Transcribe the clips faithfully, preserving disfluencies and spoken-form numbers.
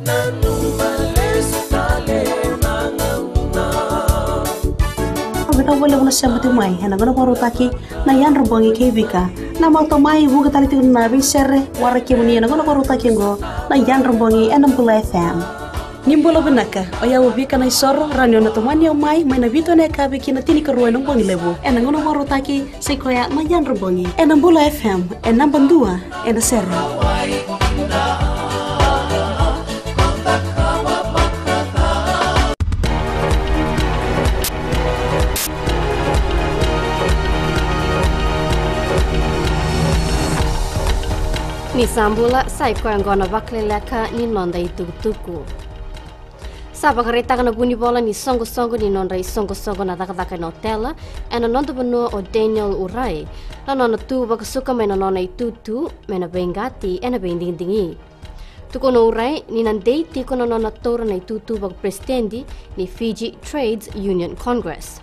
Vinaka vakalevu na sema tiko mai ena gauna vakarautaki na Yadra Bogi kei Vika. Na mato mai vuka tale tiko na veisere, waraki kemuni ena gauna vakarautaki oqo na Yadra Bogi ena Bula F M. Ni bula vinaka, o yau o Vika Naisoro, rawa ni o na tomani au mai, mai na vitu ena yakavi ki na tinikarua ena bogi levu. Ena gauna vakarautaki, sa i koya na Yadra Bogi. Ena Bula F M, e naba dua ena sere. Ni sa bula, sa i koya oqo na vakaleleka ni noda itukutuku. Sa vakaraitaka na vunivola ni soqosoqo ni nodra isoqosoqo na cakacaka ena otela ena noda vanua o Daniel Urai na nona tu vakasuka mai na nona itutu me na veiqati ena veidigidigi. Tukuna o Urai ni na dei tiko na nona taura na itutu vakaperesitedi ni Fiji Trades Union Congress.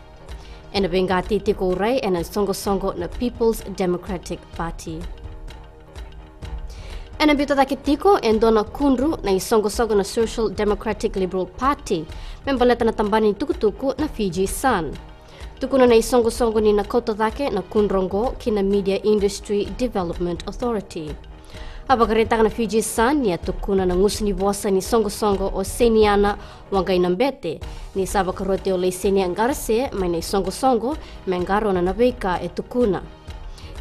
Ena veiqati tiko o Urai ena soqosoqo na People's Democratic Party. Ena biuta cake tiko e dua na kudru na isoqosoqo na Social Democratic Liberal Party me baleta na tabana ni tukutuku na Fiji Sun. Tukuna na isoqosoqo ni na kauta cake na kudru oqo ki na Media Industry Development Authority. A vakaraitaka na Fiji Sun ni a tukuna na gusu ni vosa ni soqosoqo o Seniana Waqainabete ni sa vakaroti o Laisenia Qarase mai na isoqosoqo me qarauna na veika e tukuna.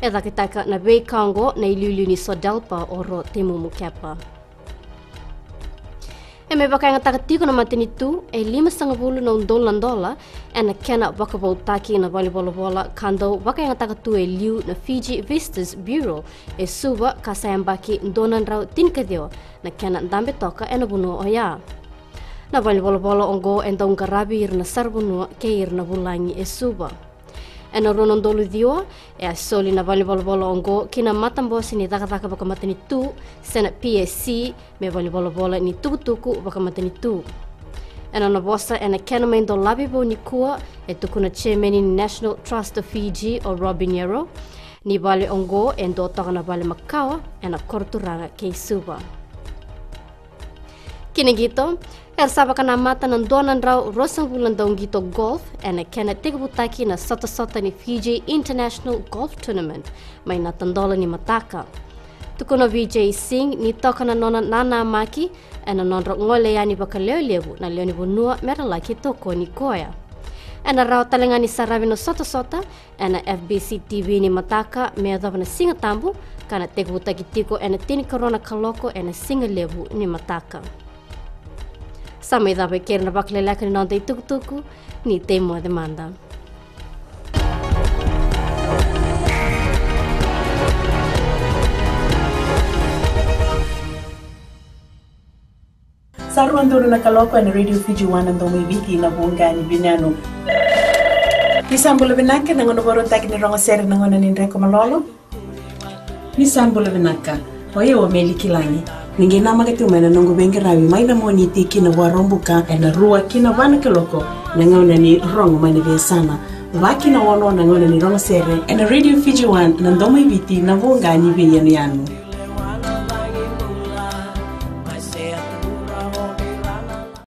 E cakitaka na veika oqo na iliuliu ni SODELPA o Ro Teimumu Kepa. E mai vakayagataka tiko na matanitu e limasagavulu na udolu na dola ena kena vakavoutaki na valenivolavola ka dau vakayagataka tu e liu na Fiji Visitors Bureau e Suva, ka sa yabaki dua na drau tinikaciwa na kena dabe toka ena vanua oya. Na valenivolavola oqo e dau qaravi ira na saravanua kei ira na vulagi e Suva. Ena rua na udolu ciwa, e a soli na valenivolavola oqo ki na matabose ni cakacaka vakamatanitu se na P S C me valenivolavola ni tukutuku vakamatanitu. Ena nona vosa ena kena mai dolavi vou nikua, e tukuna na chairman ni National Trust of Fiji o Robin Yaro ni vale oqo e dua toka na vale makawa ena koroturaga kei Suva. Ki na qito, era sa vakanamata na dua na drau ruasagavulu na dauqito golf ena kena tekivutaki na sotasota ni Fiji International Golf Tournament mai na tadola ni mataka. Tukuna o Vijay Singh ni toka na nona nanamaki ena nodra gole yani vakalewe levu na lewe ni vanua me ra laki tokoni koya. Ena rawa tale ga ni saravi na sotasota ena F B C T V ni mataka me yacova na Siga Tabu, ka na tekivutaki tiko ena tinikarua na kaloko ena siga levu ni mataka. Sa mai cava e keri na vakaleleka ni noda itukutuku, ni tei moce mada. Sa rua donu na kaloko ena Radio Fiji One na domo i Viti na vuqa ni veiyanuyanu. Ni sa bula vinaka, na gauna vakarautaki ni rogo sere na gauna ni dreko malolo. Ni sa bula vinaka, o yau o Meli Kilagi. Ni qai namaka tu mai na noqu veiqaravi mai na Moniti ki na Vakaraubuka ena rua ki na va na kaloko na gauna ni rogo mai na veiyasana. Va ki na ono na gauna ni rogo sere ena Radio Fiji One na domo i Viti na vuqa ni veiyanuyanu.